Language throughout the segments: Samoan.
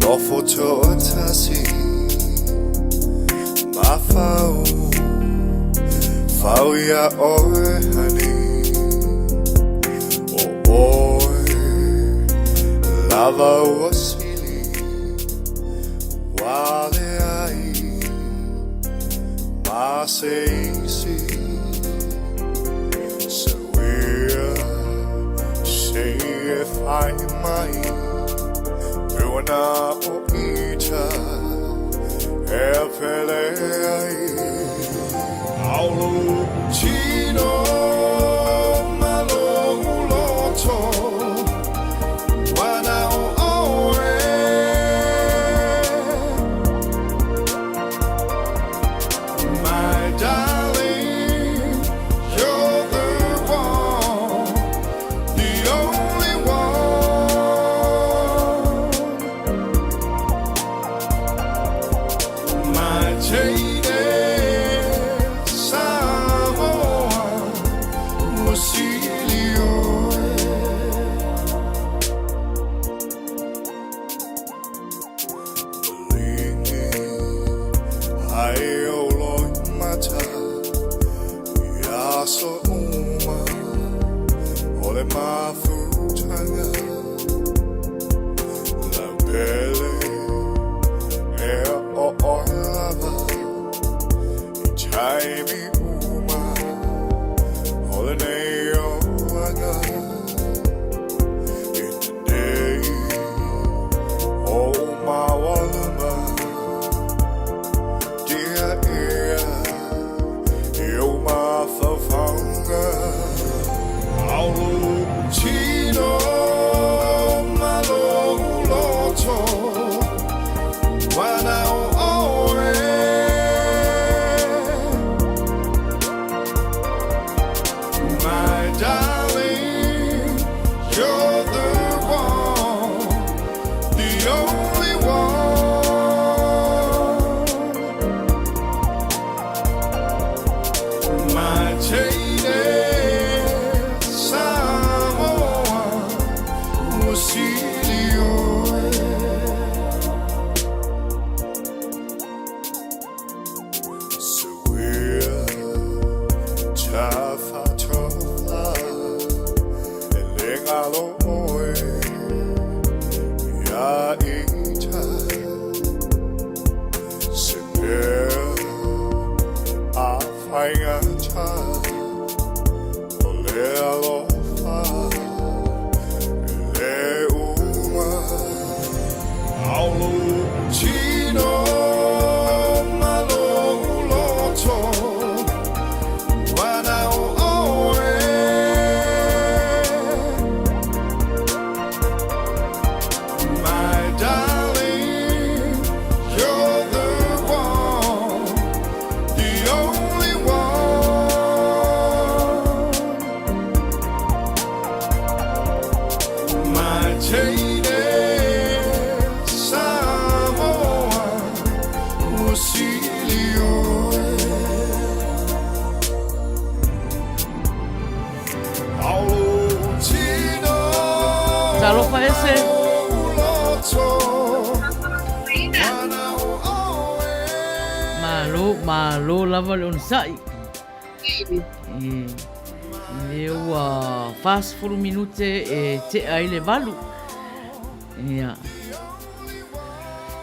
Nofo toatasi Mafau Fau ia oe honey O oe Lava ua sili Ua leai Ma se isi Suia Se e whai mai Tuana o ita E pele ai Aulu tino ma lou loto Ua na o oe My darling, you're the one, the only one. My jaded Samoa, ua sili oe. Maligi ai ou loimata i aso uma o le mafutaga. Lau pele ea o oe lava i taimi uma o lenei olaga. I lenei o maualuma dia ia i ou mafaufauga. Aulu tino ma lou loto ua na o oe. My darling, you're the one, the only one. My jaded Samoa, ua sili oe. Suia tafatofa e le galo oe ia ita Se mea a faigata o le alofa e le uma Aulu tino ma lou loto ua na o oe. My darling, you're the one, the only one. My jaded Samoa, ua sili oe. Aulu tino Talofa ese. loto ua na o oe. Malo, malo lava le onosai. E, lea ua 40 minute e tea ai le valu. Ia.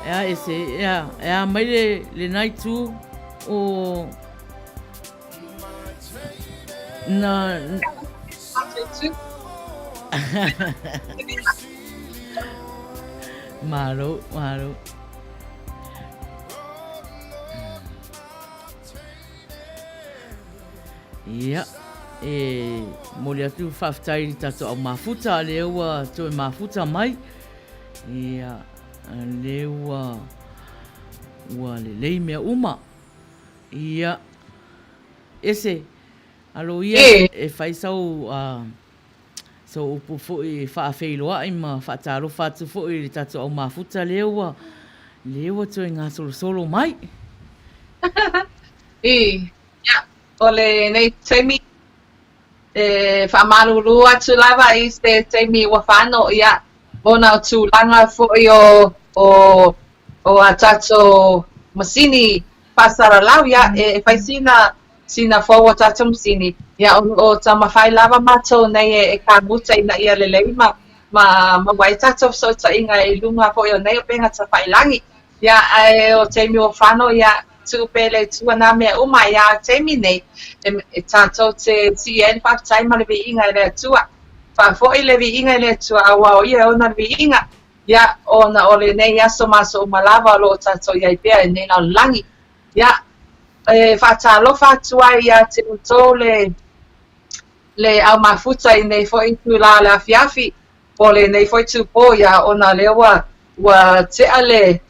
Ea ese, ea, ea mai le, le nai tu o na... Malo, malo. Ia, e momoli atu faafetai i le tatou au mafuta, lea ua toe mafuta mai. Ia, lea ua, ua lelei mea uma. Ia, ese, alo ia e fai sau, uh, sau upu foi e faafeiloai ma faatalofa atu foi i le tatou au mafuta lea ua, lea ua toe gasolosolo mai. I, ia, o lenei taimi e faamalulu atu lava i se taimi ua fano, ia, ona o tulaga foi o o o a tatou masini faasalalau, ia, e fai sina sina fou o tatou masini, ia, o lo o taumafai lava matou nei e kamuta ina ia lelei ma ma maua ai tatou fesootaiga i luga foi o nei upega tafailagi. Ia, ae o taimi ua fano, ia, tuu pea i le Atua nā mea uma, ia, a o le taimi nei, e tatou te sii ai le faafetai ma le viiga i le Atua. Faafoi le viiga i le Atua, aua o Ia e ona le viiga. Ia, ona o lenei aso ma aso uma lava o lo o tatou i ai pea i lenei lalolagi. Ia, e faatalofa atu ai ia te outou le, le au mafuta i nei foi itulā o le afiafi, po o lenei foi itupō, ia, ona o lea ua, ua tea le,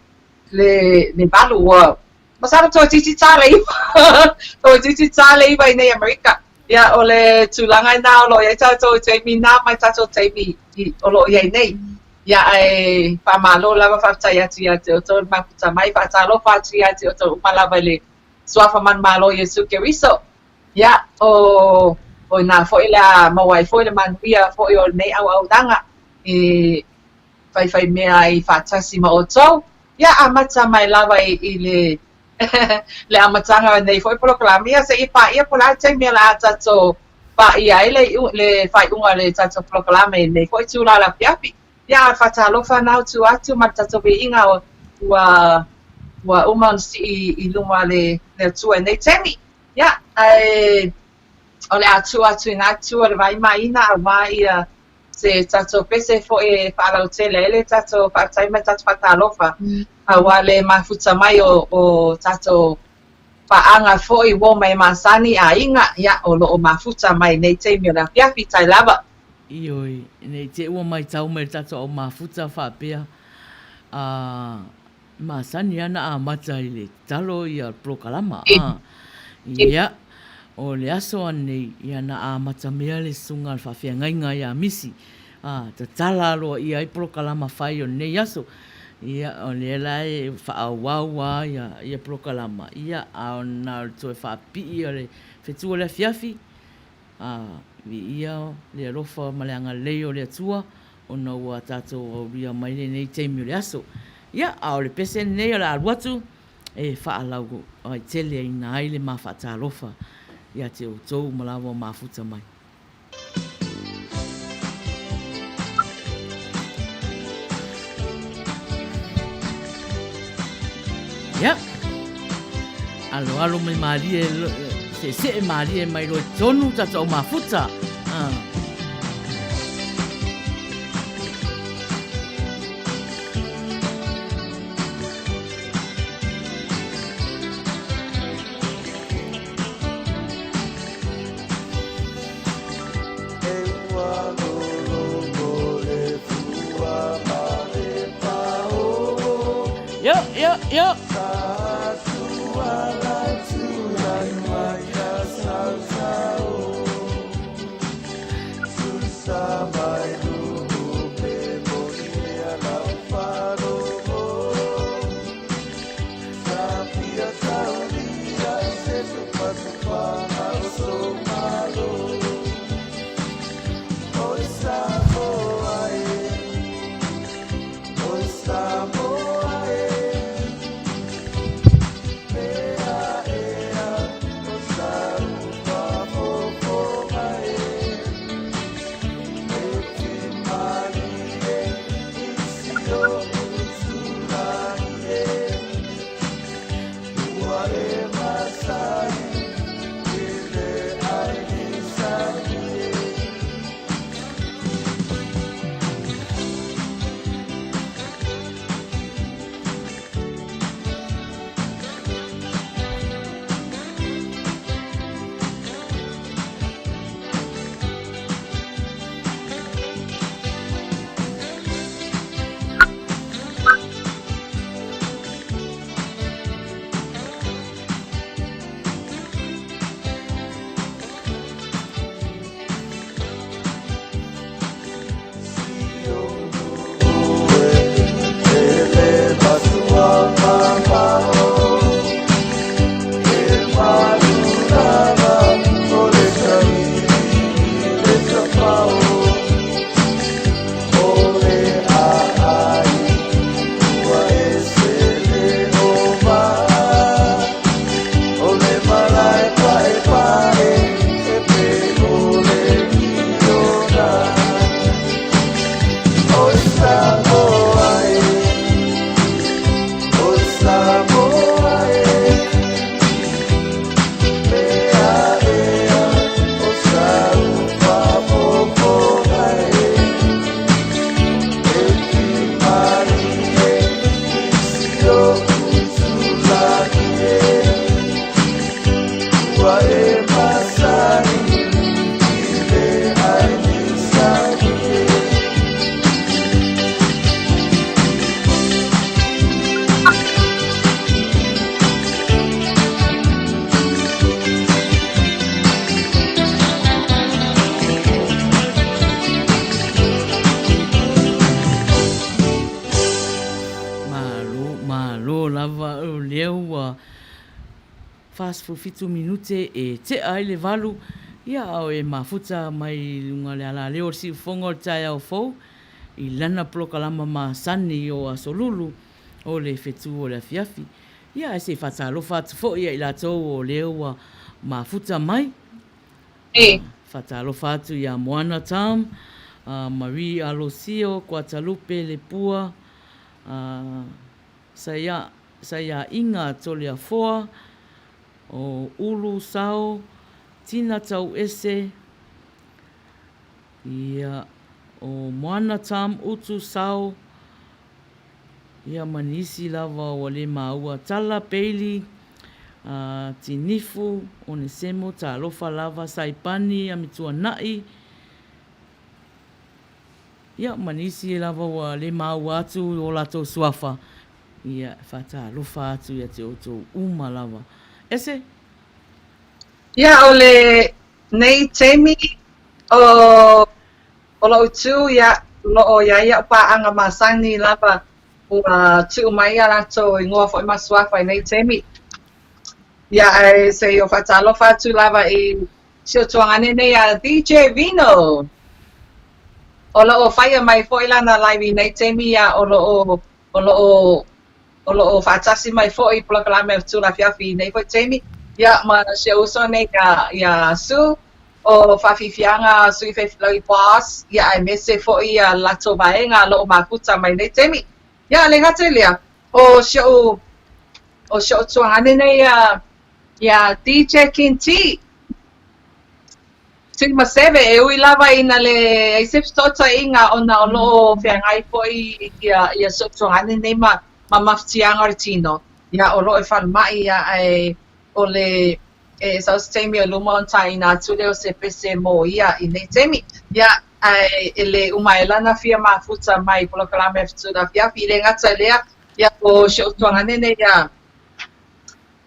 le, le 8, ua, masalo toeitiiti ta le 9, toeitiiti ta le 9 i nei Amerika. Ia, o le tulaga lena o lo o i ai tatou i taimi na ma tatou taimi i, o lo o i ai nei. Ia, ae faamalo lava, faafetai atu ia te outou le mafuta mai, faatalofa atu ia te outou uma lava i le Suafa manumalo o Iesu Keriso. Ia, o, o ina foi le a maua ai foi le manuia foi o lenei auaunaga e faifaimea ai faatasi ma outou. Ia, amata mai lava i, i le le amataga o lenei foi polokalame, ia seia paia po o le a le taimi o le a tatou paia ai le, le faaiuga o le tatou polokalame i lenei foi itula o le afiafi. Ia, a faatalofa na atu atu ma le tatou viiga o ua ua uma ona sii i luma le, le Atua i nei taimi. Ia, ae o le a tuu atu i nā tua le vai maina auā ia se tatou pese foi e faalautele ai le tatou faafetai ma le tatou faatalofa aua le mafuta mai o, o tatou paaga foi uo mai masani aiga, ia, o lo o mafuta mai nei taimi o le afiafi, tai lava. Ioe, nei te ua maitau mai le tatou au mafuta faapea, a Masani ana amata i le tatalo ia polokalama, a. Ia, o le aso anei, ia na amata mea le susuga a le faafeagaiga ia Misi, a, tatala aloaia ai polokalama fai o lenei aso. Ia, o lea la e faaauau a ia, ia polokalama, ia, a o na o le toe faapipii o le fetu o le afiafi, A, viia le alofa ma le agalelei o le Atua ona ua tatou aulia mai lenei taimi o le aso. Ia, a o le pese lenei o le a alu atu e faalauaiteleina ai le ma faatalofa ia te outou ma la ua mafuta mai. Ia, aloalo mai malie, seesee malie mai loa i totonu tatou au mafuta. Ah. Yo, yo, yo. lava o lea ua 47 minute e tea ai le valu, ia a o e mafuta mai i luga o le alaleo o le siufofoga o le taeao fou i lana polokalama masani o Aso Lulu o le fetu o le afiafi. Ia ae se i faatalofa atu foi ia i latou o lea ua mafuta mai. Faatalofa atu ia Moana Tom, Marie Alosio, Kuatalupe Lepua, Saia, Saiaʻiga Toleafoa, o Ulu Sao, Tina Tauese, ia, o Moana Tom Utu Sao, ia ma nisi lava ua le maua, Tala Bailey, Tinifu, Onesemo, Talofa lava, Saipani, Amituanaʻi, Ia, ma nisi lava ua le maua atu i o latou suafa, ia, e faatalofa atu ia te outou uma lava. Ese. Ia, o le nei taimi o o loʻu itu, ia, o lo o i ai iaʻu pāʻaga masani lava ua tuu mai ia latou igoa foi ma suafa i nei taimi. Ia, ae se i ou faatalofa atu lava i Si o tuagane nei a DJ Vino. O lo o faia mai foi lana live i nei taimi ia o lo o o lo o o lo o faatasi mai foi i polokalame o Tula Afiafi i nei foi taimi. Ia ma si ou uso nei ia ia Sue o Faafiafiaga Sui Faifilagi Boss ia aemaise foi ia latou vaega o lo o mafuta mai nei taimi. Ia le gata i lea o si ou o si ou tuagane nei ia Ia DJ Ken T. Tuimaseve, e ui lava ina leai se fesootaiga ona o lo o feagai foi ia ia si ou tuagane nei ma ma mafatiaga o le tino, ia o lo o i falemai ia ae o le e sau se taimi o luma ona taina atu lea o se pese mo ia i nei taimi. Ia ae e le uma ai lana fia mafuta mai polokalame a Fetu Afiafi i le gata i lea, ia o si ou tuagane nei ia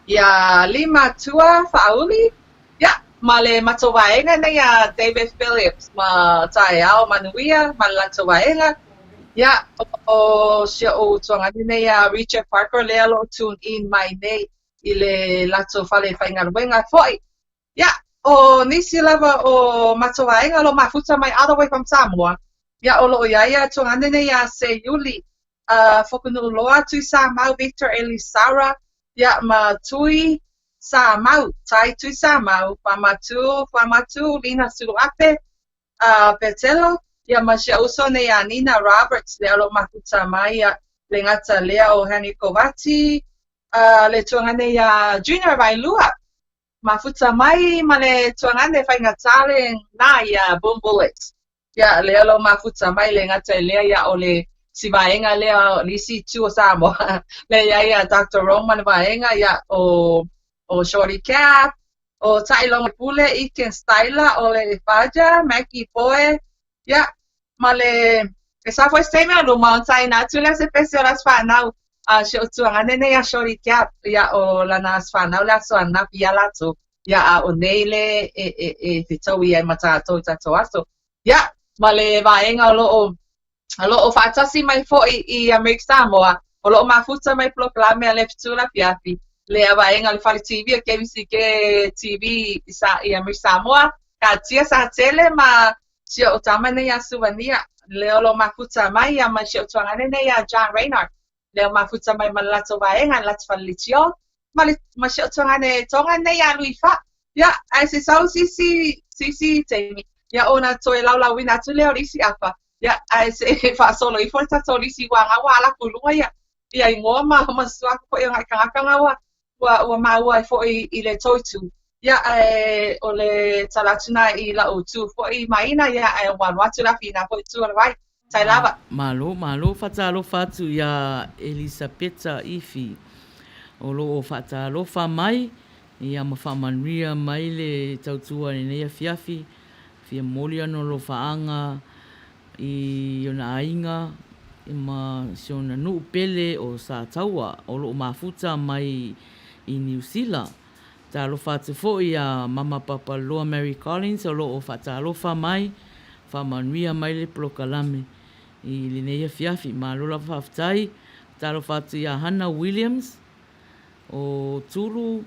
Ia Limatua Faauli, ia, ma le matou vaega nei a David Phillips ma Taeao Manuia ma le latou vaega, ia, o si oʻu tuagane nei a Richard Parker lea o lo o tune in mai nei i le latou fale faigaluega foi. Ia, o nisi lava o matou vaega o lo o mafuta mai all the way from Samoa, ia, o lo o i ai ia tuagane nei a Seiuli a Fokunuuloa, Tuisamau, Victor Elisara, ia, ma Tui Samau, Tai Tuisamau, Famatu, Famatu, Lina Suluape, a Petelo, ia, ma si ou uso nei a Nina Roberts, lea o lo o mafuta mai, ia, le gata lea o Henry Kovati, a le tuagane ia Junior Vailua, mafuta mai ma le tuagane faigata lena ia Boom Bullet. Ia, lea o lo o mafuta mai le gata i lea, ia o le si vaega lea o le isi itu o Samoa, lea i ai ia Doctor Rome ma le vaega, ia o o Shorty Cap, o Taʻiloma Pule, Ethan Styler, o le Faja, Mackie Poe, ia, ma le e sa foi se taimi o luma ona taina atu lea o se pese o le aso fanau a si ou tuagane nei a Shorty Cap, ia o lana aso fanau le aso ananafi iā latou. Ia, a o nei le e, e, e fetaui ai ma tatou i tatou aso. Ia, ma le vaega o lo o, o lo o faatasi mai foi i Amerika Samoa, o lo o mafuta mai polokalame a le Fetu Afiafi, lea vaega o le Fale TV o KMCK TV i, sa, i Amerika Samoa, Katia Satele ma si oʻu tama nei a Suvania, lea o lo o mafuta mai ia ma si oʻu tuagane nei a John Raynard, lea o mafuta mai ma le latou vaega, le latou fale leitio, ma le ma si oʻu tuagane Tonga nei a Lui Fa. Ia, ae se sau se isi se isi taimi, ia ona toe laulauina atu lea o le isi afa. Ia, ae se i faasolo ifo le tatou lisi ua gaua ala atu i luga ia ia igoa ma ma suafa foi o nai tagata gaua ua ua maua ai foi i le tou itu. Ia, ae o le tala atu na i lau itu foi maina, ia, ae ua alu atu le afi i na foi itu o le vai. Tai lava. Malo, malo. Faatalofa atu iā Elisapeta Ifi o lo o faatalofa mai, ia ma faamanuia mai le tautua i lenei afiafi. Fia momoli ana alofaaga i ona aiga ma si ona nuu pele o Sataua o lo o mafuta mai i Niu Sila. Talofa atu foi iā Mama Papaloa Mary Collins o lo o faatalofa mai, faamanuia mai le polokalame i lenei afiafi. Malo lava faafetai. Talofa atu iā Hana Williams. O Tulu,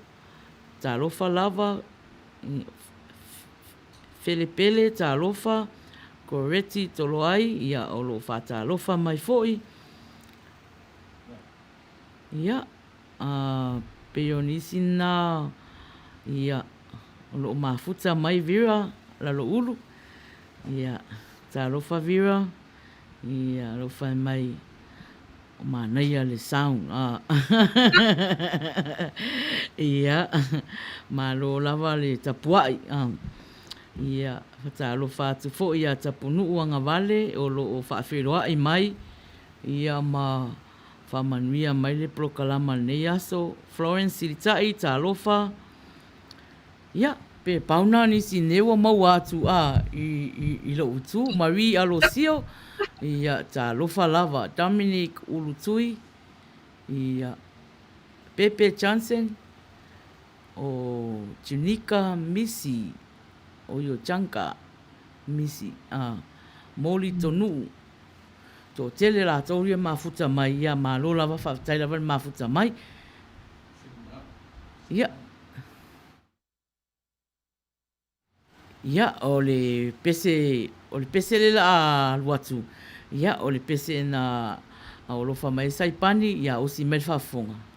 talofa lava, Felepele, talofa, Koreti Toloai, ia, o lo o faatalofa mai foi. Ia, a, pei o nisi na, ia, o lo o mafuta mai Vera Laloulu. Ia, talofa Vera, ia, alofa mai. O manaia le sound a. Ia, malo lava le tapuai a. Ia, fatalofa atu foi ia Tapunuu Agavale o lo o faafeiloai mai, ia ma faamanuia mai le polokalama i lenei aso. Florence Silitai, talofa. Ia, pe pau na nisi nei ua maua atu a i lou itu. Marie Alosio, ia, talofa lava. Dominic Ulutui, ia, Pepe Johnson, o Junika Misi, o io Janka Misi, a, Moli Tonuu. Toatele latou ia mafuta mai, ia, malo lava, faafetai lava le mafuta mai. Ia. Ia, o le pese, o le pese le la a alu atu, ia, o le pese na alofa mai ai Saipani, ia osi mai le faafofoga.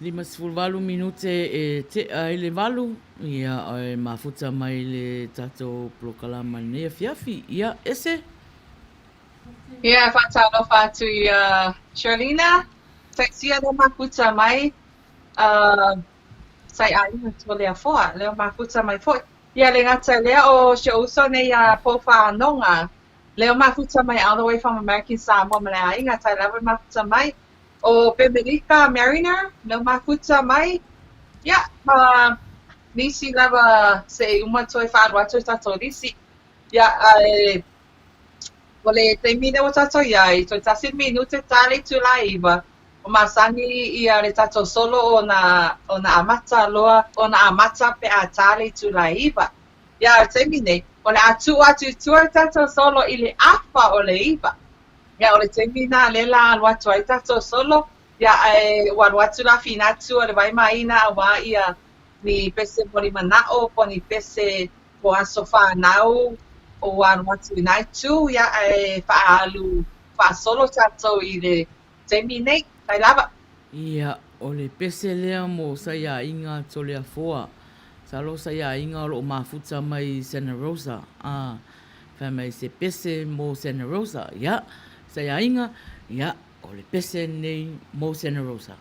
58 minute e tea ai le valu, ia, e mafuta mai le tatou polokalama i lenei afiafi. Ia, Ese? Ia, e faatalofa atu i a Sherlina, Taisia lea mafuta mai, sai aiga Toleafoa, lea mafuta mai foi. Ia, le gata i lea o si ou uso nei ia Paul Faanoga, lea mafuta mai all the way from American Samoa ma le aiga, tai lava le mafuta mai. O Pemerika Mariner, lea mafuta mai. Ia, ma nisi lava se i uma toe faaalu atu i tatou lisi. Ia, ae o le taimi lea ua tatou i ai, toe tasi le minute ta le itula e 9, o masani ia le tatou solo ona ona amata loa, ona amata pe a ta le itula e 9. Ia, a o le taimi nei, o le a tuu atu i tua le tatou solo i le afa o le 9. Ia, o le taimi lena lea la alu atu ai tatou solo, ia, ae ua alu atu la Finatu o le Vaimaina aua ia ni pese moli mana'o po o ni pese po o aso fanau o ua alu atu i na itu, ia, ae faaalu faasolo tatou i le taimi nei. Tai lava. Ia, o le pese lea mo Saiaiga Toleafoa. Masalo o Saiaiga o lo o mafuta mai i Santa Rosa. A, fai mai se pese mo Santa Rosa. Ia, Saiaiga, ia, o le pese lenei mo Santa Rosa.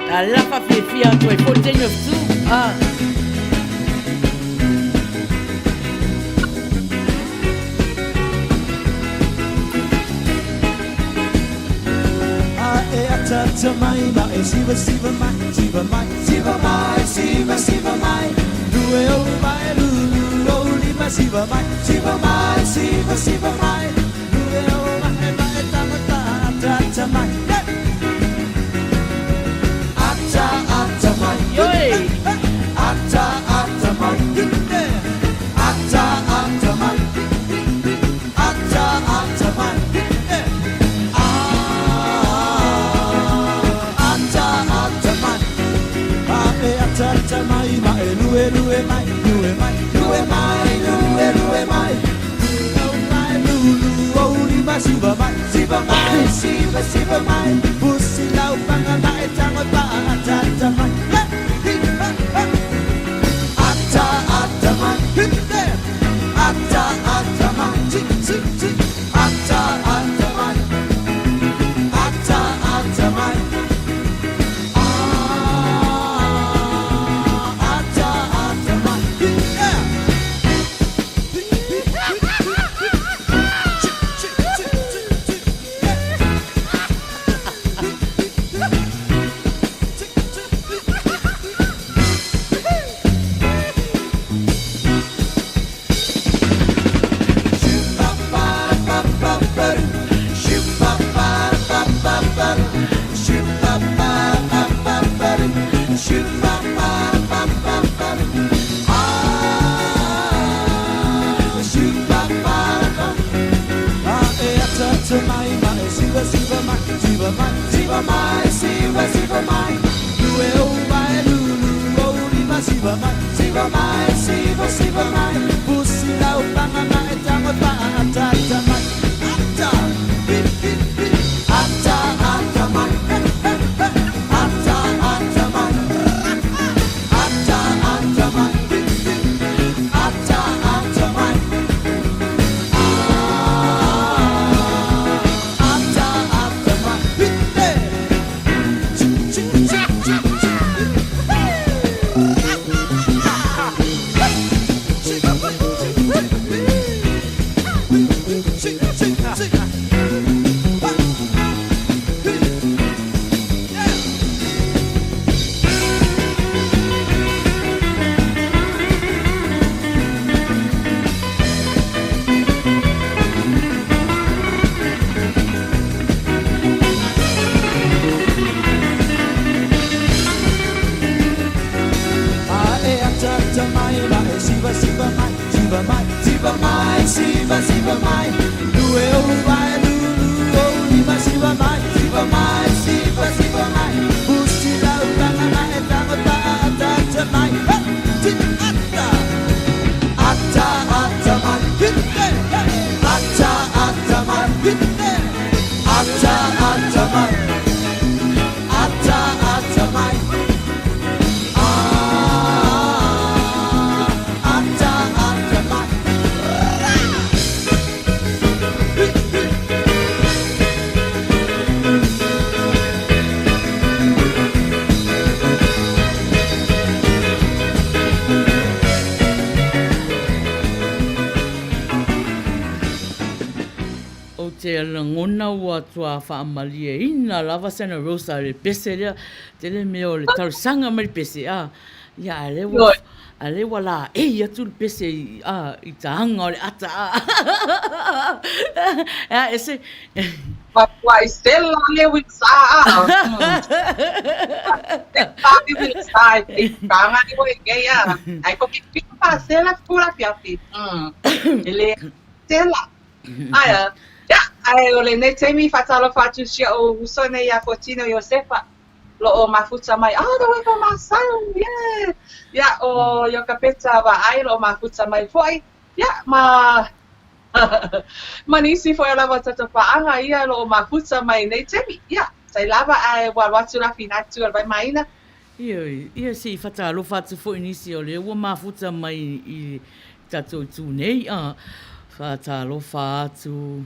Talofa fiafia atu ai foi le teine o fetu. A. A e ataata mai ma e siva siva mai, siva mai, siva mai, siva siva mai. Lue o mai, lulu o lima, siva mai, siva mai, siva siva mai. Lue o mai, ma e tangata ataata mai. Hey! Ata ata mai. Oi! Ata ata mai. Ata ata mai. Ata ata mai. Ah, ata ata mai. A e ata ata mai ma e lue lue mai, lue mai, lue mai, lue lue mai. Lue mai, lulu o lima, siva mai, siva mai, siva siva mai. Pusi lau panga ma e tango pa ata ata mai. Hey, hi, ha, ha. Ata ata mai. Hi, there. Ata ata mai. Ti, ti, ti. Ata ata mai. Ata ata mai. Ah, ata ata mai. Hi, yeah. Hi, hi, hi, hi, hi. Chi, chi, chi, chi, chi. Yeah. Hi, hi, hi. Chi, chi, hi, hi, hi. Siva mai, siva, siva mai, pusi lau panga mai, tango pa ata ata mai, ata, hi hi hi, ata ata mai, he he he, ata ata mai, ata ata mai, hi hi, ata ata mai, ah, ata ata mai, hi he, chi chi chi chi chi. A e ata ata mai ma e siva siva mai, siva mai, siva mai, siva siva mai. Lue o mai, Ou te lagona ua toa faamalieina lava Santa Rosa i le pese lea, tele mea o le talosaga mai le pese, a, ia, a lea ua, a lea ua laei atu le pese i, a, i taga o le ata, a. A ese. Matuai sela le uilsa, a. Sela le uilsa e te taga ni oe nei, a. Ai ko ke pita pa sela fula fiafi. E le sela. Aia, ia, ae o lenei taimi faatalofa atu i si o'u uso nei ia Fuatino Iosefa, lo o mafuta mai all the way from Asau, yeah! Ia, o Iokapeta Vaai lo o mafuta mai foi, ia, ma ma nisi foi o lava tatou paaga ia lo o mafuta mai nei taimi, ia, sai lava ae ua alu atu la finatu o le vaimāina. Ioe, ia se i fatalofa atu foi nisi o lea ua mafuta mai i tatou itu nei, a fatalofa atu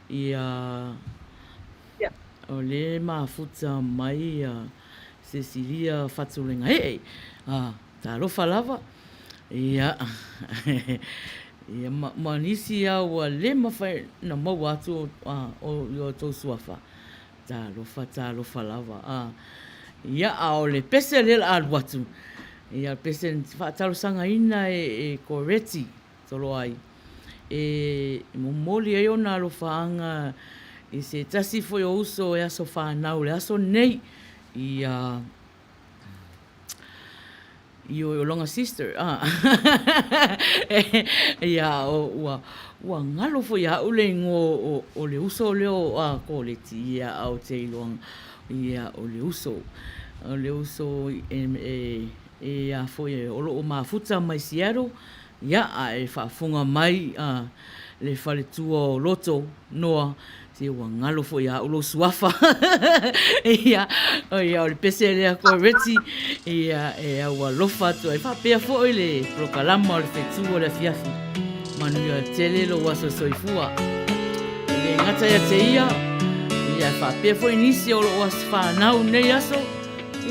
ia o lea e mafuta mai ia Cecilia Fatulegaee, a talofa lava, ia, ia ma, ma nisi a ua le mafai na maua atu a, o i o tou suafa, talofa, talofa lava, a. Ia, a o le pese lea la alu atu, ia le pese faatalosagaina e, e Koreti Toloai, e momoli ai ona alofaaga i se tasi foi o uso e aso fanau le aso nei, ia i o lona sister a ia o ua ua galo foi ia au le igoa o o le uso lea o a Koleti ia a ou te iloa ia o le uso o le uso e e e a foi o lo o mafuta mai Seattle Ia, a e faafofoga mai a le faletua o Loto, Noa, se ua galo foi ia au lou suafa. Ia, ia, o le pese lea Koreti, ia, e aualofa atu ai. Faapea foi le polokalama o le fetu o le afiafi. Manuia tele lou aso soifua. E le gata ia te ia, ia, faapea foi nisi o loo aso whanau nei aso,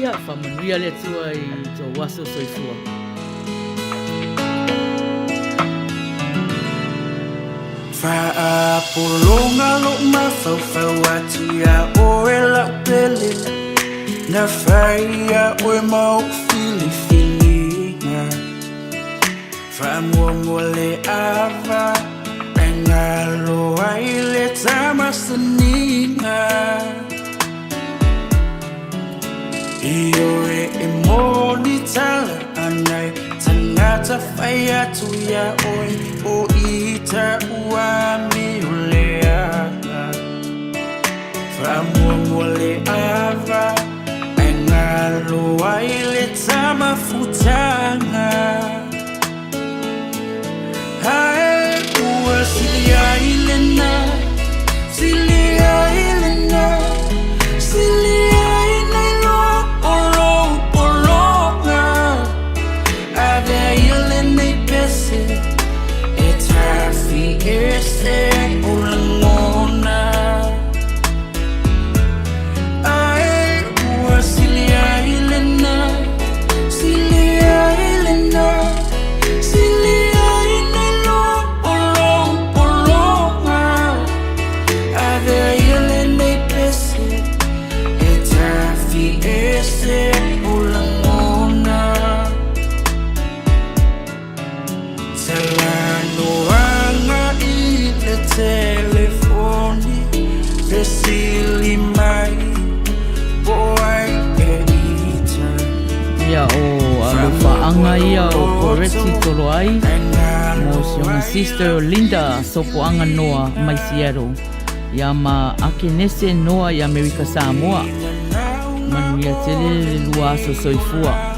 Ia, faamanuia le Atua i tou aso soifua. Faapologa lou mafaufau atu iā oe lau pele Na fai iā oe ma ou filifiliga Faamuamua le ava E galo ai le tamasaniga Ioe e moni tala anai Tangata fai atu ia oe O ita ua mi o le aga Faamuamua le ava Ae galo ai le tamafutaga Ae ua sili ai lena, sili ai lena, sili ai nei loa o lou pologa. Avea ia lenei pese e tafi ese ai ou lagona. Ae ua sili ai lena, sili ai lena, sili ai nei loa o lou pologa. Avea ia lenei pese e tafi ese ai ou lagona. Talanoaga i le telefoni Fesili mai po o ai e ita Ia o alofaaga ia o Koreti Toloai mo si ona sister o Linda Sopoaga Noa mai Seattle ia ma Akenese Noa i Amerika Samoa. Manuia tele le lua aso soifua.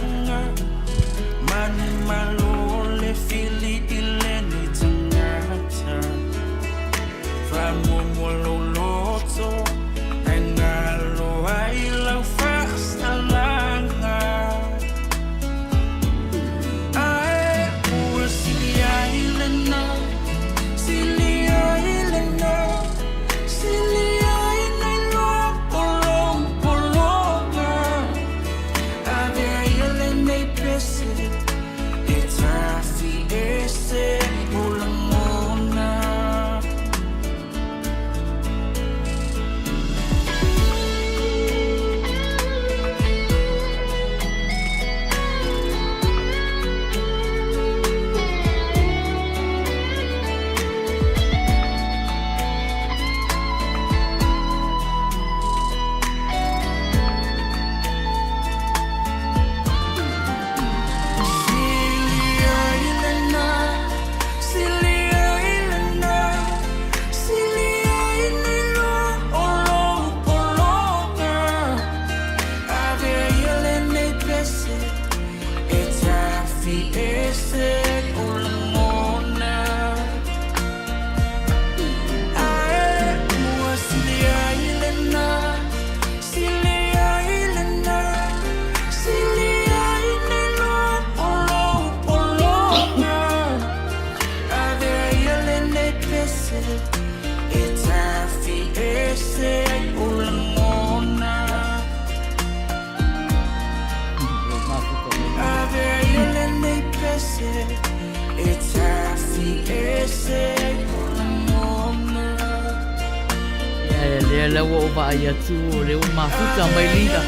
Ia lea ua ou vaai atu o lea ua mafuta mai Linda.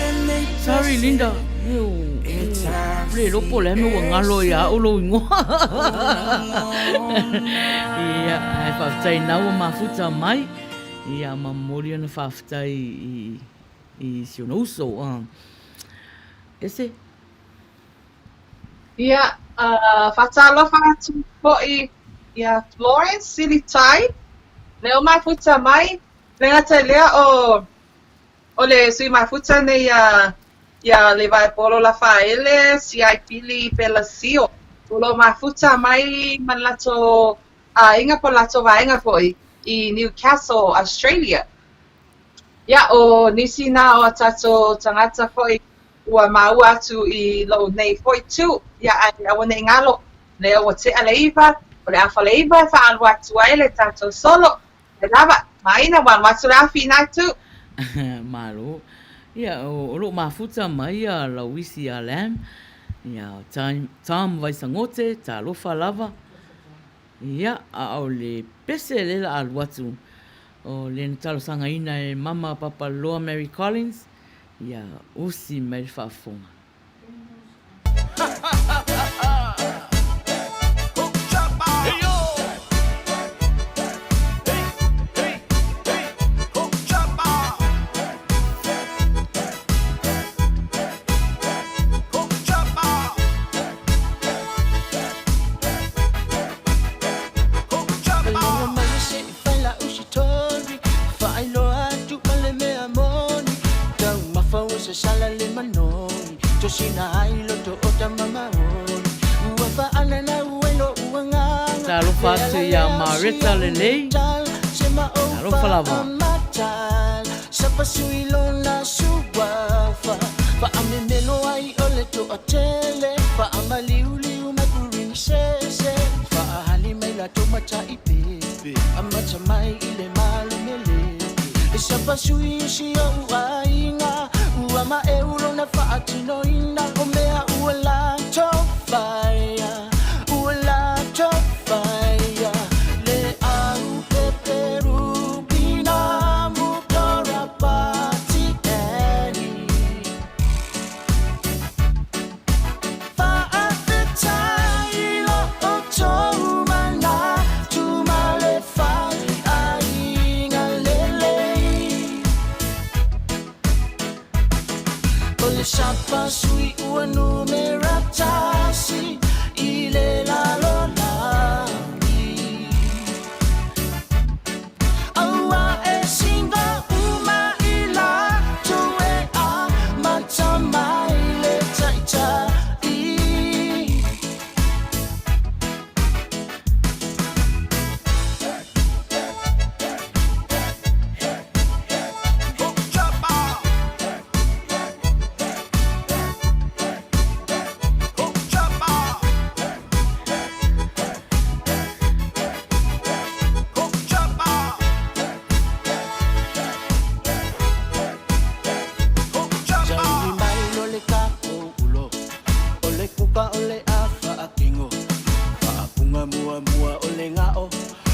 Sorry Linda. Eu le iloa po o le a mea ua galo ia au lou igoa. Ia, ae faafetai na ua mafuta mai. Ia, ma momoli ana faafetai i i si ona uso. Ese. Ia, faatalofa atu foi ia Florence Silitai, lea ua mafuta mai, le gata i lea o o le sui mafuta nei ia ia Levaepolo Lafaele Siaipili Pelasio, o lo o mafuta mai ma le latou aiga po o le latou vaega foi i Newcastle, Australia. Ia, o nisi na o a tatou tagata foi Ua maua atu i lou nei foi tu, ia ae aua nei galo, lea ua tea le iva, o le afa le iva e faaalu atu ai le tatou solo, e lava, maina ua alu atu le afi i na itu. Malo. Ia, o loo mafuta mai ia Lauisi ia Lam, ia Tom Vaisagote, talofa lava. Ia, a o le pese lea la alu atu, o le na talosagaina e Mama Papaloa Mary Collins, Ia usi mai le faafofoga. Talofa atu iā Mareta Lelei, talofa lava.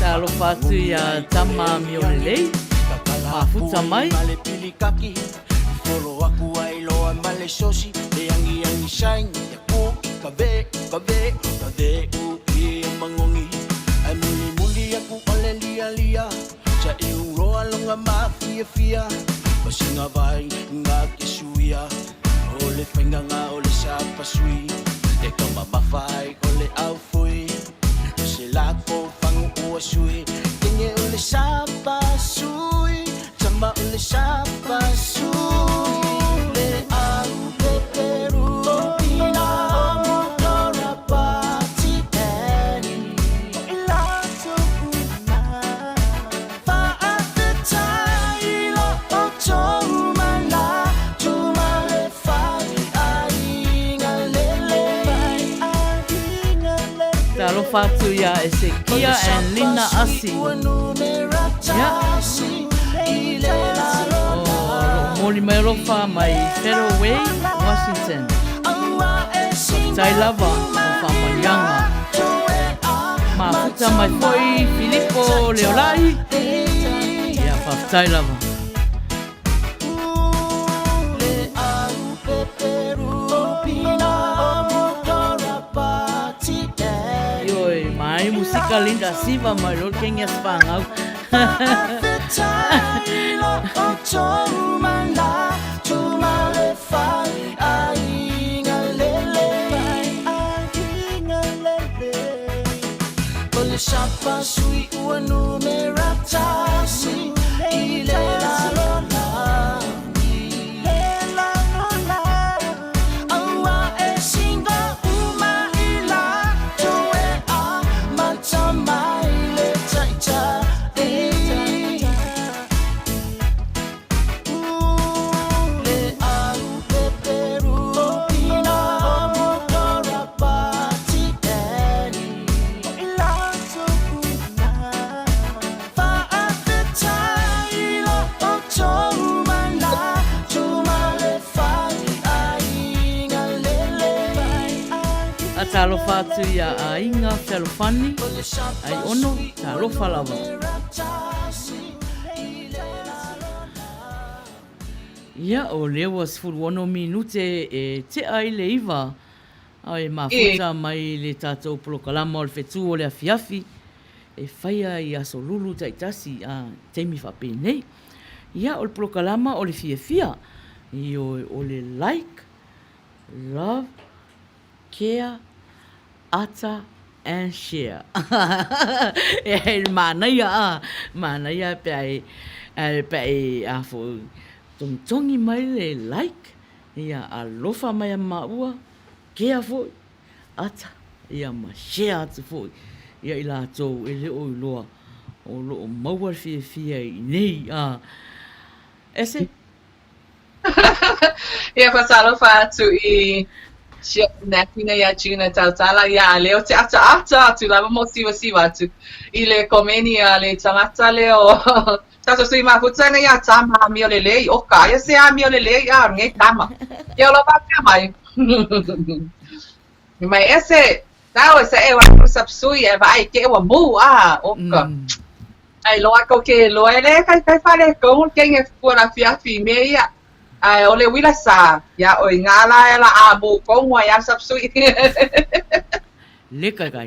Talofa atu iā Tama Miolelei, mafuta mai. Talofa atu iā Esekia and Lina Asi. Ia. O loo moli mai alofa mai Federal Way, Washington. Faafetai lava mo faamaliaga. Mafuta mai foi Filipo Leolai. Ia, faafetai lava. Ka Linda Siva mai lo ke ngia spangau. A talofa atu ia Aiga Fealofani, ai ono, talofa lava. Ia, o lea ua 16 minute e tea i le 9, a e mafuta mai le tatou polokalama o le fetu o le afiafi e faia i aso lulu taitasi a taimi faapenei. Ia, o le polokalama o le fiafia, ioe, o le like, love, care, ata and share. E manaia a, manaia pe ai, pe ai a foi togitogi mai le like, ia alofa mai a maua, care foi, ata, ia ma share atu foi ia i latou e le o iloa o lo o maua le fiafia i inei a. Ese. Ia faatalofa atu i si ou napina iā Juna Tautala ia lea ou te ataata atu lava ma siuasiu atu i le komeni a le tagata lea o tatou sui mafuta nei a tama amio lelei oka aia se amio lelei a nei tama ia o lo faapea mai mai ese tau e se e wa sapsui e vaai ke ua mu a oka Ai loa ko ke loa e le kai kai fale ko ke nge fua la fiafi me ia. Ai o le wila sa ia oi ngā la e la a mo ko ngua ia sap sui. Le kai kai.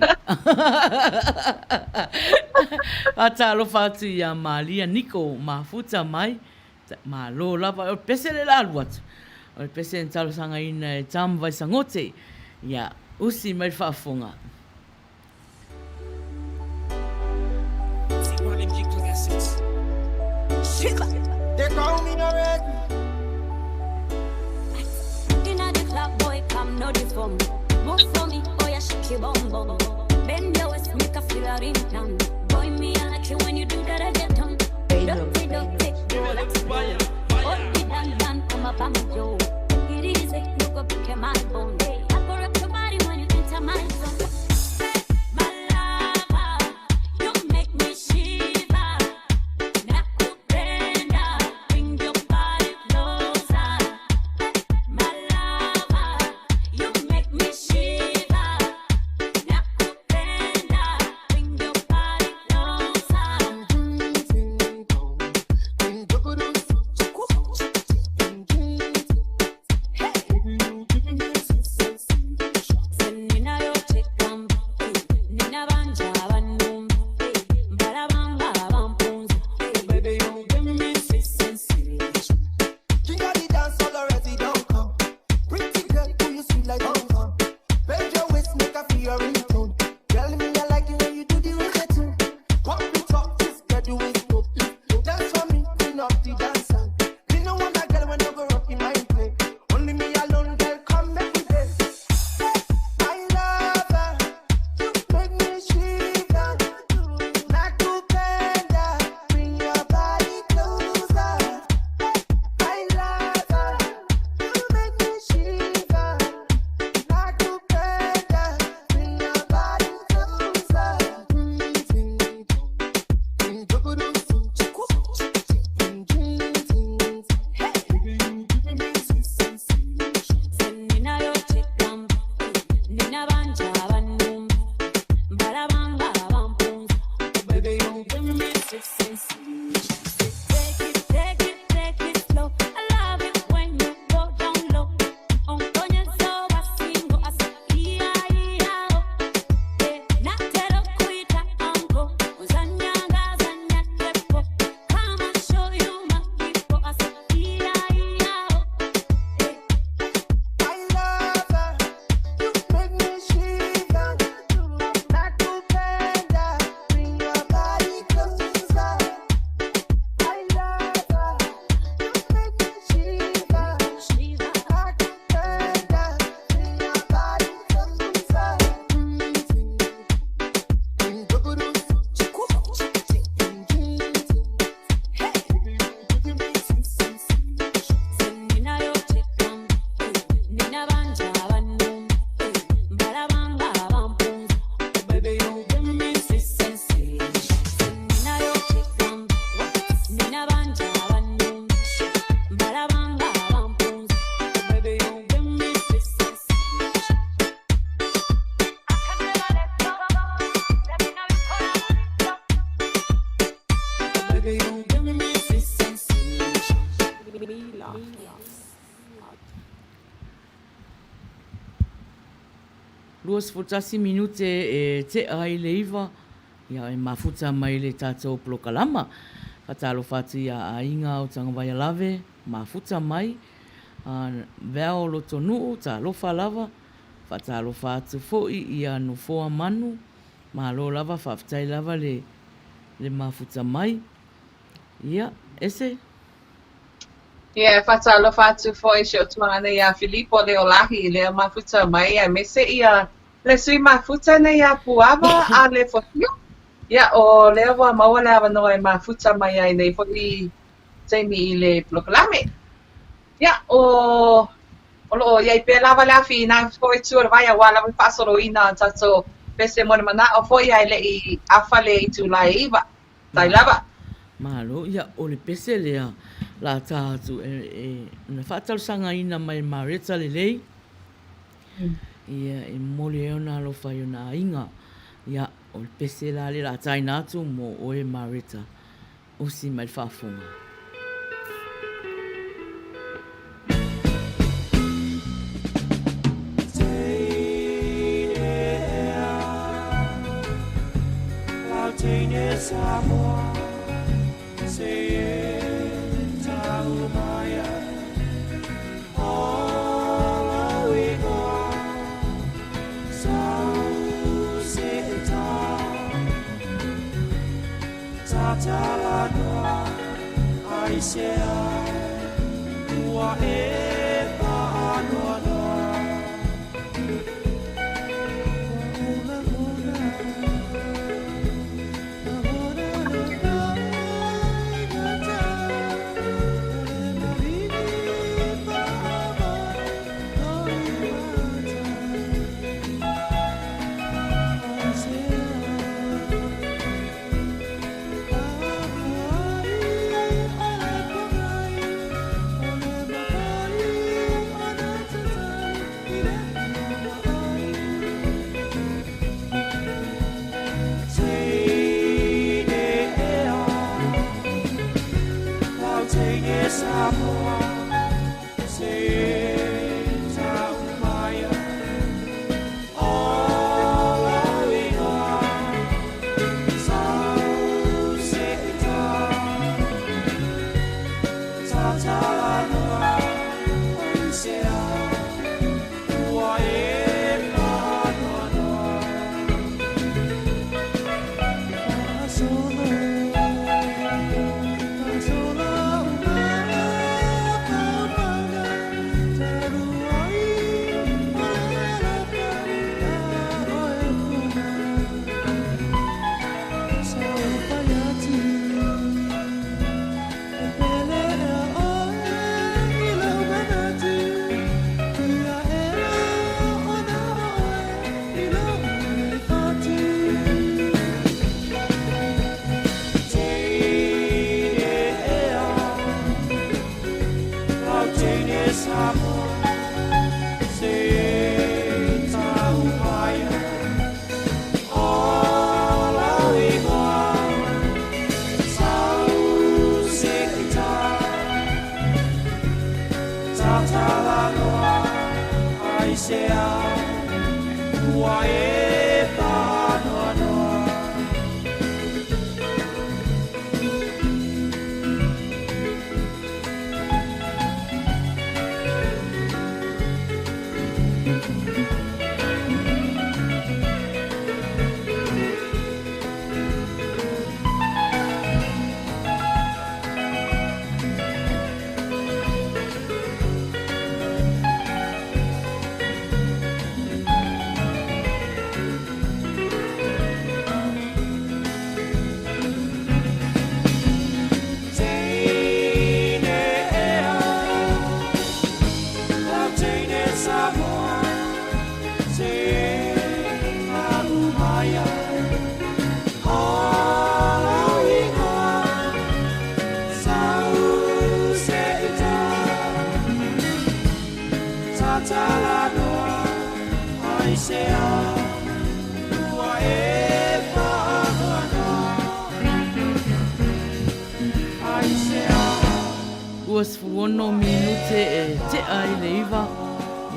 A talofa atu ia Malia Niko mafuta mai malo lava o le pese le la alu atu. O le pese na talosagaina e Tam Vaisangote ia usi mai le faafofoga. 21 minute e tea ai le 9, ia e mafuta mai le tatou polokalama. Faatalofa atu i a aiga o Tagavaialave, mafuta mai, Val Lotonuu, talofa lava, faatalofa atu foi ia Nofoa Manu, malo lava, faafetai lava le le mafuta mai. Ia, Ese? Ia, e faatalofa atu foi i si ou tuagana ia Filipo Leolahi i lea mafuta mai, aemaise ia le sui mafuta nei ia Puava a le Fotia. Ia, o lea ua maua le avanoa e mafuta mai ai nei foi taimi i le polokalame. Ia, o, o lo o i ai pea lava le afi i nā foi itu o le vai aua lava le faasoloina o tatou pese mo le manao foi ae le i afa le itula e 9. Tai lava. Malo, ia, o le pese lea la ta atu e, e, na faatalosagaina mai e Mareta lelei, ia, e momoli ai ona alofa i ona aiga. Ia, o le pese la lea la taina atu mo oe Mareta. Usi mai le faafofoga. 26 minute e tea i le 9,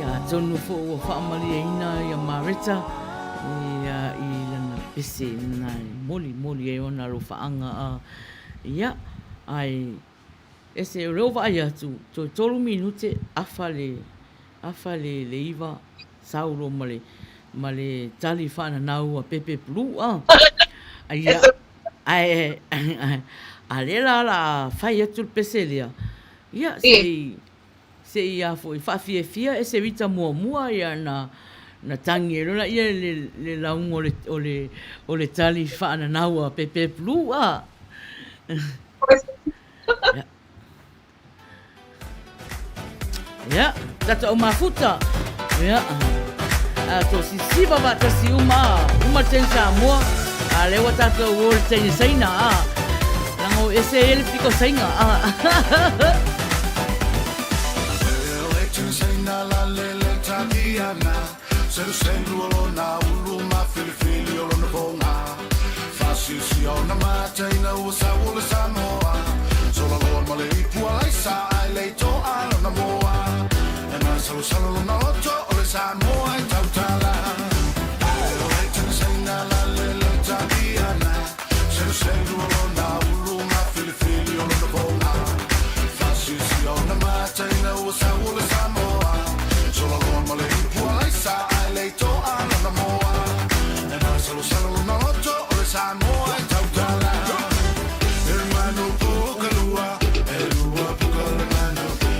ia Atonu foi ua faamalieina ia Mareta ia i lana pese na e molimoli ai ona alofaaga a ia ae ese o lea ua vaai atu toe tolu minute afa le afa le le iva Saulo ma le ma le tali faananau a Pepe Blue a ia ae a lea la la fai atu le pese lea ia sei Se i a foi faafiafia e se mita muamua ia na na tagi ai loa laia le le lauga o le o le o le tali faananau a Pepe Blue a. Ia. Ia, tatou au mafuta. Ia. A to sisiva vaatasi uma, uma le teine Samoa, a lea ua tatou o le teine Saina a. Leaga o ese ai le piko Saina a.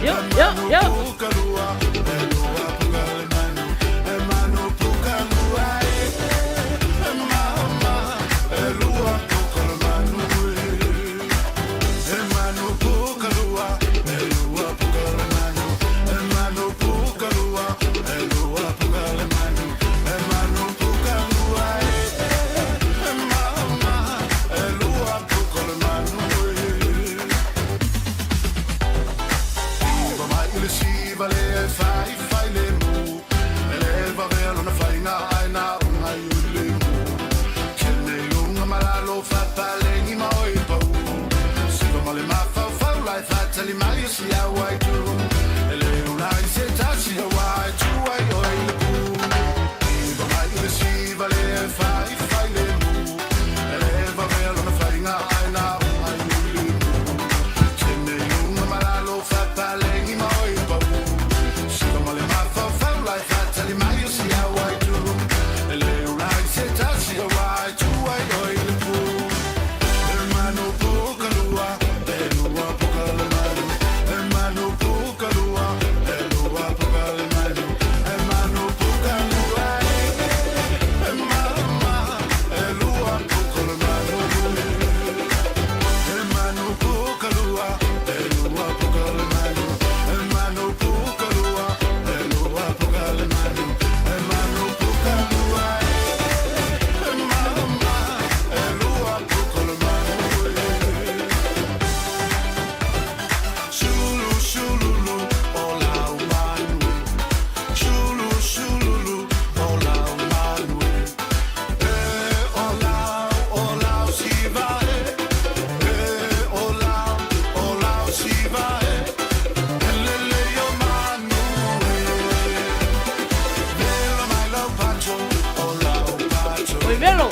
Yo, yo, yo. Oi Velo!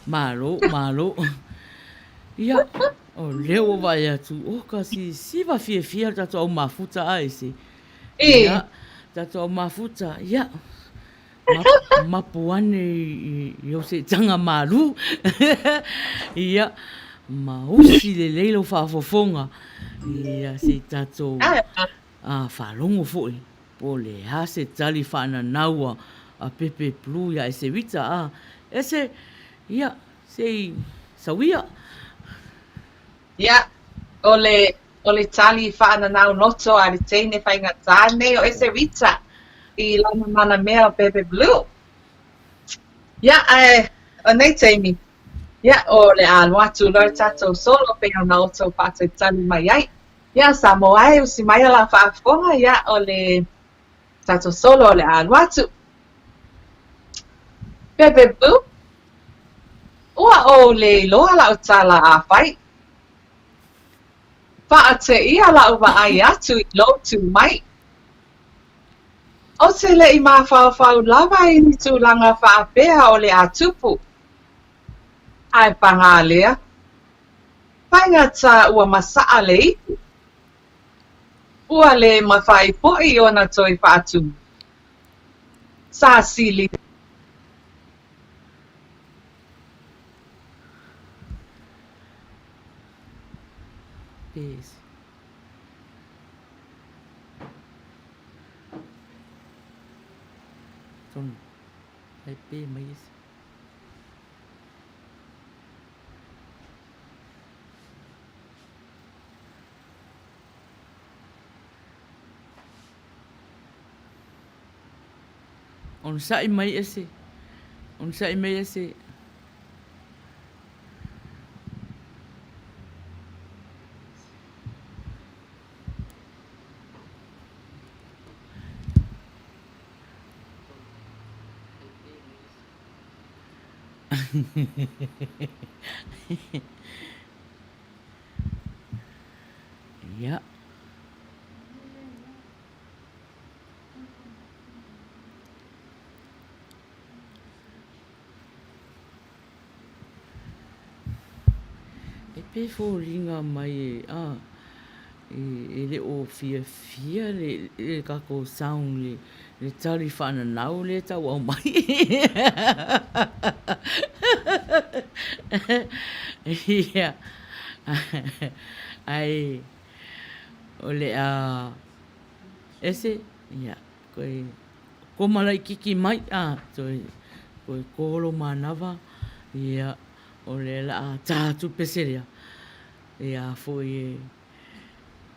Malo, malo. Ia, o lea ua vaai atu, o ka sisiva fiafia le tatou au mafuta a ese. Ia, tatou au mafuta, ia, Mapu ane i ou seetaga malū. Ia, ma usi lelei lau faafofoga, ia, se i tatou faalogo foi po o le a se tali faananau a Pepe Blue iā Esewita, a, ese, ia, se i sauia. Ia, o le, o le tali faananau loto a le teine faigata nei o Esewita i lana mana mea o Bebe Blue. Ia, ae o nei taimi, Ia, o le a alu atu loa le tatou solo pei ona outou faatalitali mai ai. Ia, Samoa e, usi mai lau faafofoga, ia, o le tatou solo o le a alu atu. Bebe Boo, Ua ou le iloa lau tala a fai. Faateia lau vaai atu i lou tu mai. Ou te le i mafaufau lava i ni tulaga faapea o le a tupu. Ae paga lea, faigata ua masaa le ipu. Ua le mafai foi ona toe faatumu. Sa sili. Pesi. Tonu. Ai pe mai ese. Onosai mai ese. Onosai mai ese. Ia. E pei e foliga mai a e le o fiafia le tatou sound le tali faananau lea e tau aumai. Ia, ae o le a ese, ia, koe koma laitiiti mai, a, toe, toe kolo manava, ia, o lea la a tā atu pese lea, ia foi e,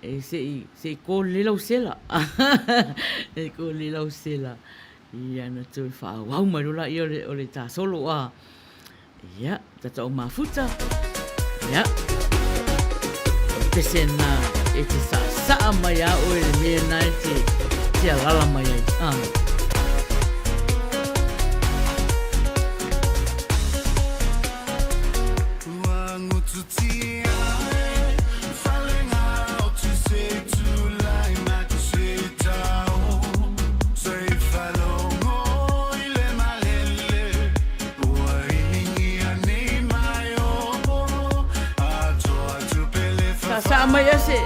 e se i, se i kō lelei lau sela, se i kō lelei lau sela, ia ona toe faaauau mai loa lea o le tā solo, a. Ia, tatou mafuta. Ia. O le pese na e te saasaa mai a oe le mea na e te, te alala mai ai. Ah. Saasaa mai ese.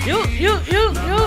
Yu, yu, yu, yu.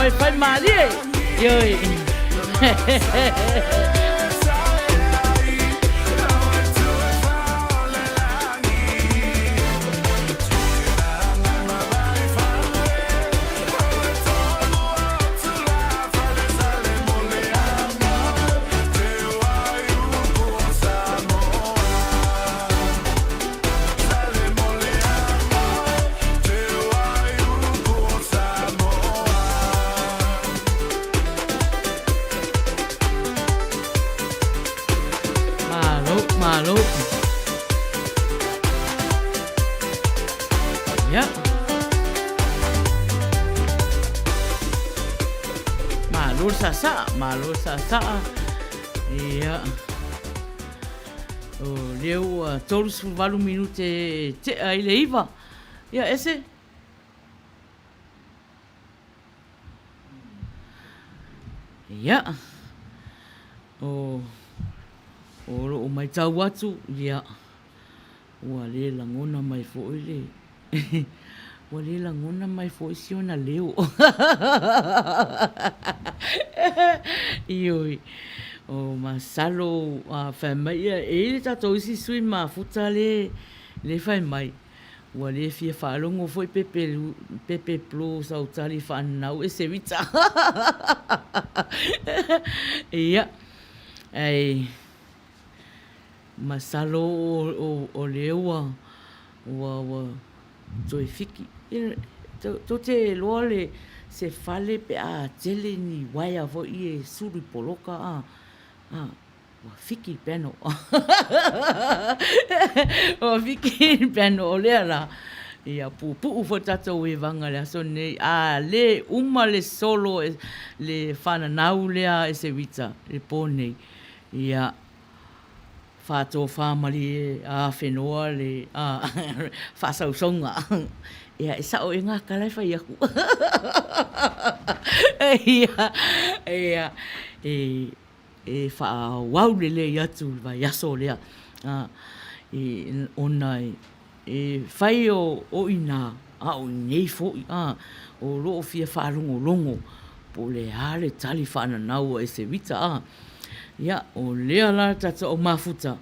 Faifai malie. Ioe. Malo, malo. Ia. Malo le saasaa, malo le saasaa. Ia. O lea ua 38 minute e tea i le 9. Ia, ese. Ia. O, o loo maitau atu, ia, ua le lagona mai foi le, ua le lagona mai foi si ona leo. Ioe, o masalo a fai mai ia, e i ai le tatou isi sui mafuta le, le fai mai, ua le fia faalogo foi Pepe, Pepe Blues au tali faanau e se mita. Ia, ae masalo o lea ua, ua, ua toe fiki. Tou te iloa le se fale pe a tele ni uaea foi e sulu i poloka a, a. Ua fiki le piano. Ua fiki le piano o lea la. Ia puupuu foi le tatou evaga i le aso lenei. A le uma le solo le fananau lea e Sewita i le po nei, ia faatofamalie afenoa le faasausauga. Ia e sao ea gata la e fai atu. Ia, ia, e e faaauau lelei atu i le vaiaso lea, ona e fai o i ina a o i inei foi, o lo o fia faalogologo po o le a le tali faananau a Esewita. Ia, o lea la le tatou au mafuta,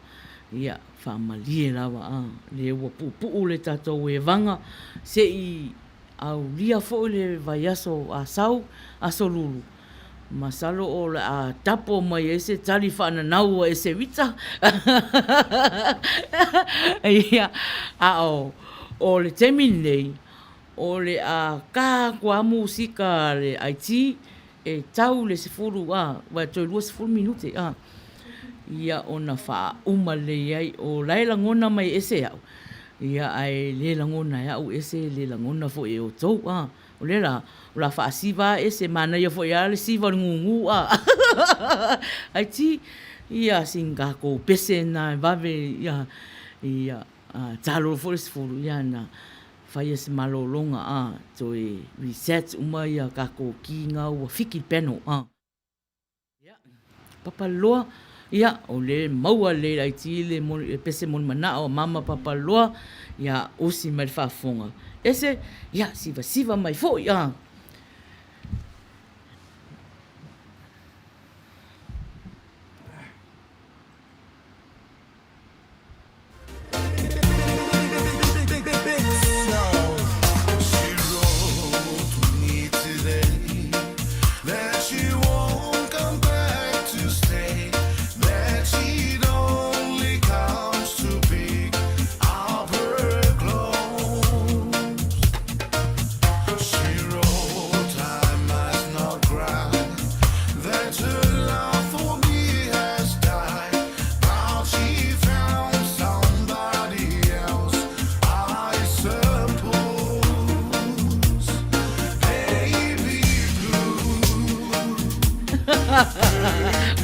ia, faamalie lava, lea ua puupuu le tatou evaga se i aulia foi le vaiaso Asau, Aso Lulu, Masalo o le a tapo mai ai se tali faananau a Esewita. Ia, a o, o le taimi lenei, o le a ka atu a musika a le IT e tau i le 10, a, ua toe 20 minute, a, ia ona faauma lelei ai. O la e lagona mai ese au, ia ae le lagona e au ese, le lagona foi e outou, a. O lea la, o le a faasiva a ese, manaia foi a le siva o le gugu a. Ai ti, ia sina tatou pese na e vave ia, ia talo foi le 10, ia na faia se malologa a, toe reset uma ia tatou ki nga ua fiki le panel a. Ia, Papaloa, ia, o le maua lelei laiti le moni, pese moni manao a mama Papaloa, ia, usi mai le faafofoga. Ese, ia, sivasiva mai foi, a.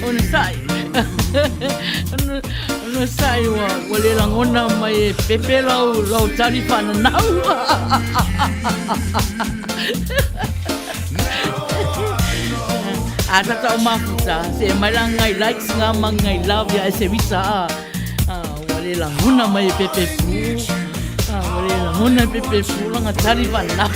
Onosai. Onosai ua, ua le lagona mai e Pepe lau, lau tali faananau. A tata o mafuta, se mai la ngai likes nga ma ngai love ia e se visa a. A ua le lagona mai e Pepe Pu. A ua le lagona e Pepe Pu langa tali faananau.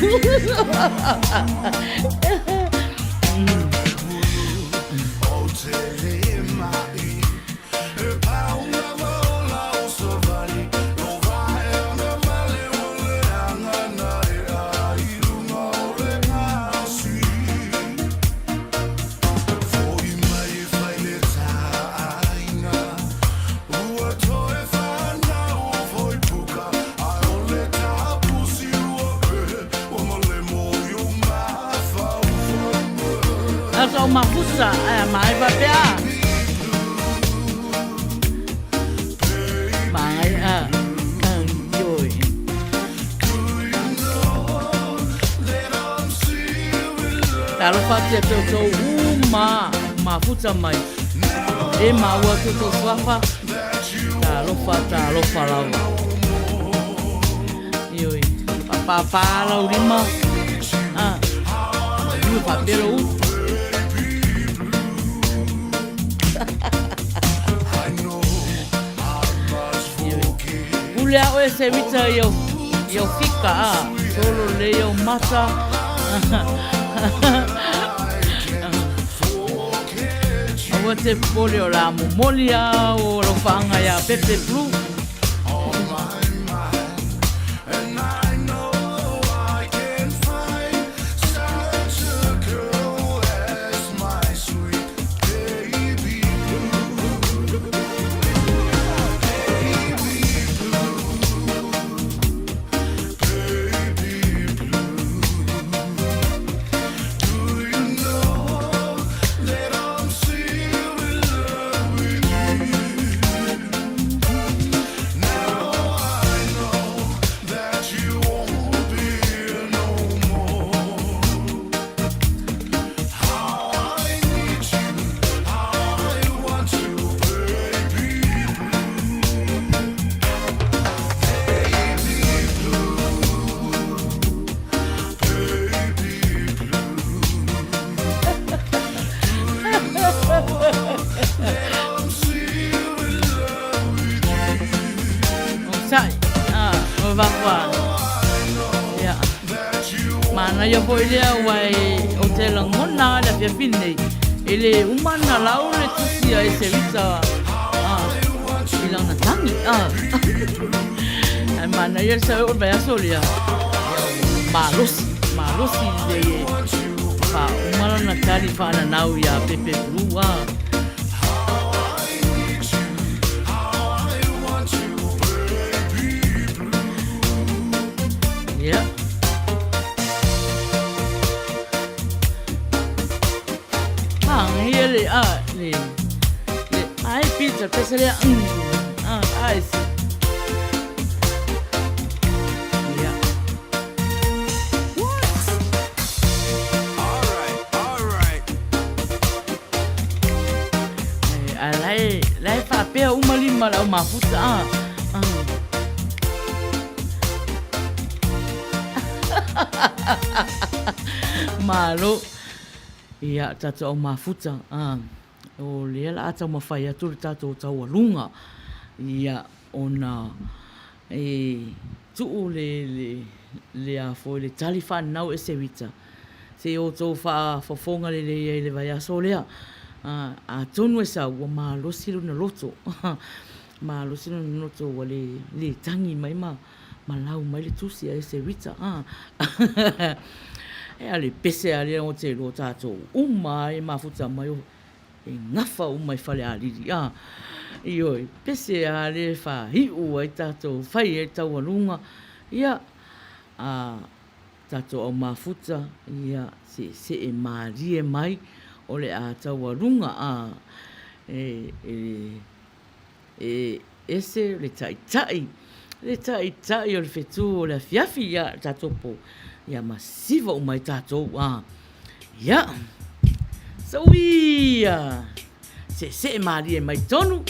mafuta, ae ma e faapea. Magai a, ioe. Talofa atu ia te outou uma mafuta mai. E maua atu outou suafa. Talofa, talofa lava. Ioe, faapapā lau lima. Ah, ioe faapea lou utu. Pule a oe Sewita i au, i au fika, a, solo lelei au mata. Aua te popole o le a momoli a o alofaaga iā Pepe Blue. Onosai, a, o va Ia. Manaia foi lea aua ou te lagona le afiafi lenei, e le uma ona lau le tusi a Eserita i lana tagi. Ae manaia le sau o le vaiaso lea, ia ua malosi, malosi lelei e faauma lana tali faananau iā Pepe Blue. Ia. Manaia le, a, le, le, ai pizza, pesa lea, a, ai se. Ia. Ae la e, la e faapea uma lima le au mafuta, a, a. Malo. Ia, tatou au mafuta, a, o lea la a taumafai atu le tatou taualuga, ia, ona e tuu le, le, le a foi, le tali faanau e Sewita, se i outou faafofoga lelei ai i le vaiaso lea. A, atonu e sau, ua malosi lona loto, malosi lona loto ua le, le tagi mai ma, ma lau mai le tusi a Eserita. A, e a le pese a lea o te iloa tatou uma e mafuta mai o e gafa uma i Falealili. A, ioe, pese a lea e faaiu ai tatou, fai ai taualuga, ia, a tatou au mafuta, ia, seesee malie mai o le a taualuga, a, e, e, E ese le taitai, le taitai o le fetu o le afiafi ia tatou po, ia masiva uma ai tatou a. Ia, sauia, seesee malie mai tonu.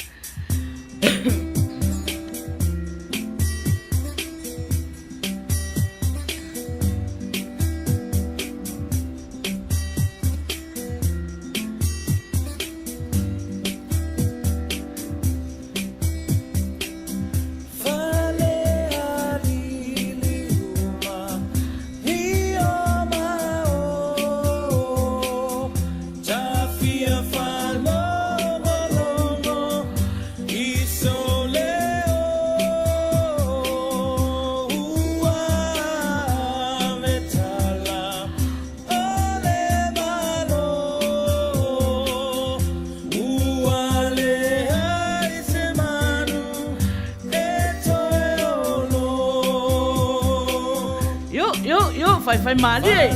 Io, io, io, faifai malie.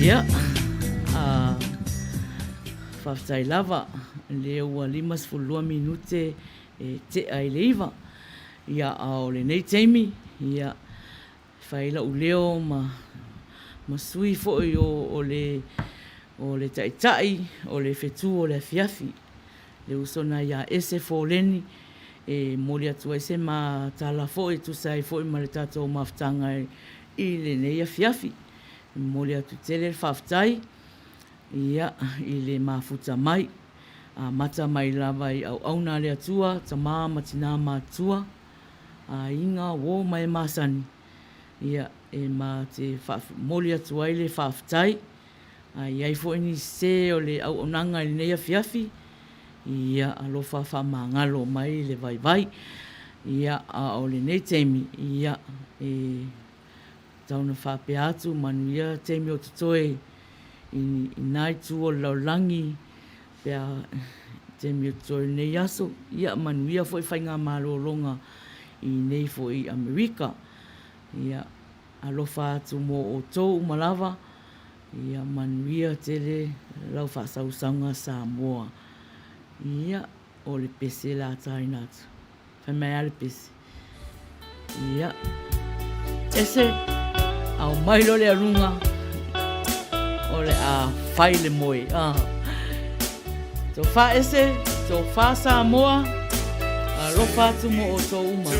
Ia, a faafetai lava, lea ua 52 minute e tea i le 9. Ia, a o lenei taimi, ia, e fai ai lou leo ma ma sui foi o o le o le taitai o le fetu o le afiafi, le uso na ia Ese Foleni e momoli atu ai se ma tala foi e tusa ai foi ma le tatou mafutaga i lenei afiafi. E momoli atu tele le faafetai ia i le mafuta mai, amata mai lava i auauna a le Atua, tama ma tina matutua, aiga, uo ma e masani, ia e ma te momoli atu ai le faafetai. A i ai foi ni sese o le auaunaga i lenei afiafi, ia alofa faamagalo mai le vaivai. Ia, a o lenei taimi, ia, e tau na faapea atu, manuia taimi o totoe i na itu o le lalolagi, pe a taimi o totoe o lenei aso, ia manuia foi faigamalologa i nei foi Amerika. Ia, alofa atu mo outou uma lava, ia manuia tele lau faasausauga Samoa. Ia, o le pese la taina atu. Fai mai lava le pese. Ia, ese, ao mai loa le aluga, o le a fai le moe. Ah. Tofa ese, tofa Samoa, alofa atu mo outou uma.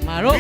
Malo.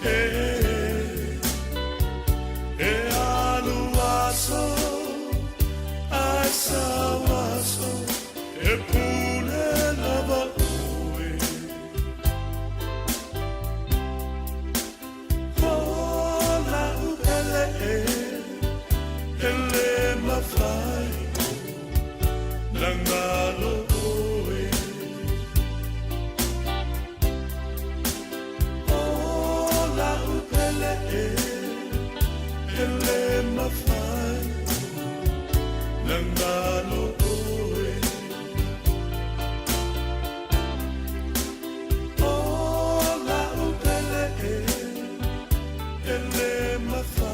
E alu aso a sau aso e pule lava ʻoe. O la'u pele e, e lē mafai ona galo ʻoe. O la'u pele e, e lē mafai ona galo ʻoe. O la'u pele e, e lē mafai.